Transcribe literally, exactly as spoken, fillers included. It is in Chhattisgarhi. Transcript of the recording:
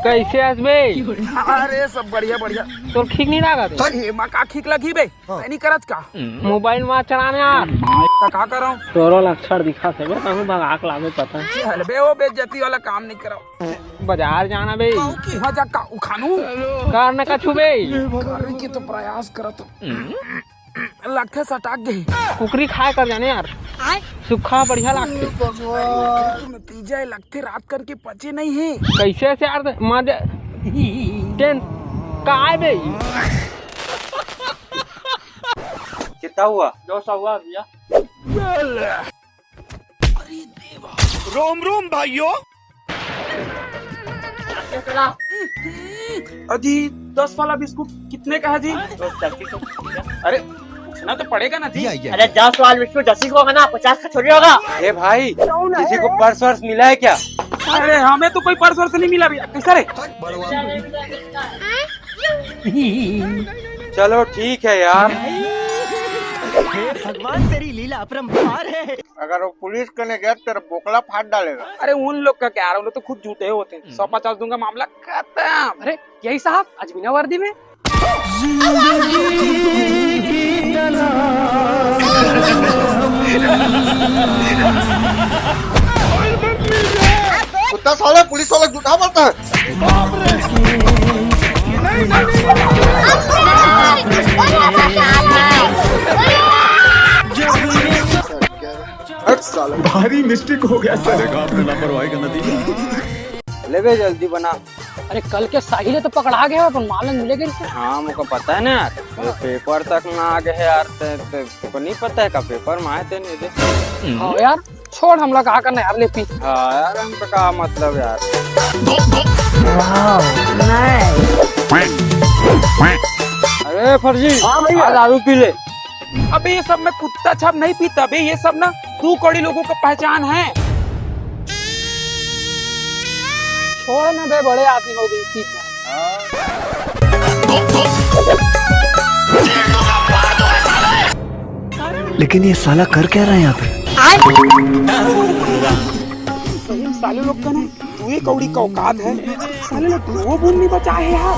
कैसे हस बे? अरे, सब बढ़िया, बढ़िया। तोर ठीक नहीं लागत हे? अरे, एमा का ठीक लगही बे? हाँ। तैं नहीं करत का? मोबाइल मा चलाने यार। त का करंव? तोरो लक्षण दिखत हे बे, कहूँ भगाक लाबे पता। चल बे, वो बेइज्जती वाला काम नहीं करंव। बाजार जाना बे। वहाँ जा का उखानू? कर न कछु बे। करे के तो प्रयास करत हूँ। लगथे सटाक गे। कुकरी खाए कर जाने यार। आय। सुक्खा बढ़िया लागथे। भगवान। तुम तीजा लगथे रात करके पचे नहीं है। कैसे से यार मजे। टेन का आए बे? कितना हुआ? दो सौ हुआ भैया। रोम रोम भाइयों। अजी, दस वाला बिस्कुट कितने का है जी? अरे, पूछना तो पड़ेगा ना जी। अरे, दस वाला बिस्कुट दस ही को होगा ना, पचास का थोड़ी होगा। ए भाई, किसी को पर्स वर्स मिला है क्या? अरे, हमें तो कोई पर्स वर्स नहीं मिला भैया। कैसा रे? चलो ठीक है यार। हे भगवान, तेरी लीला अपरंपार है। अगर वो पुलिस कने गया तो तेरा बोकला फाड़ डालेगा। अरे उन लोग का क्या यार, वो लोग तो खुद झूठे होते हैं। सौ पचास दूंगा, मामला खत्म। अरे यही साहब, आज बिना वर्दी में। कुत्ता साला पुलिस वाला झूठा बोलता है। हट साला। भारी मिस्टेक हो गया सर। देखा आपने लापरवाही का नतीजा। ले बे, जल्दी बना। अरे, कल के साहिल तो पकड़ा गया, पर मालूम मिले कैसे? हाँ, मुझको पता है ना यार, वो पेपर तक ना आ गए यार। ते, ते, तुमको नहीं पता है का, पेपर में आए थे नहीं दे। हाँ यार, छोड़, हमला कहा करना यार, ले पी। हाँ यार, हमको का मतलब यार। अरे फर्जी, हाँ भैया। आ दारू पी ले। अबे ये सब मैं कुत्ता छाप नहीं पीता बे, ये सब ना दो कौड़ी लोगों का पहचान है। छोड़ ना बे, बड़े आदमी हो गए, पीता। लेकिन ये साला कर क्या रहा है यहाँ पे? सही साले लोग का ना, तू ही कौड़ी का औकात है। साले लोग वो बूंद नहीं बचा है यार।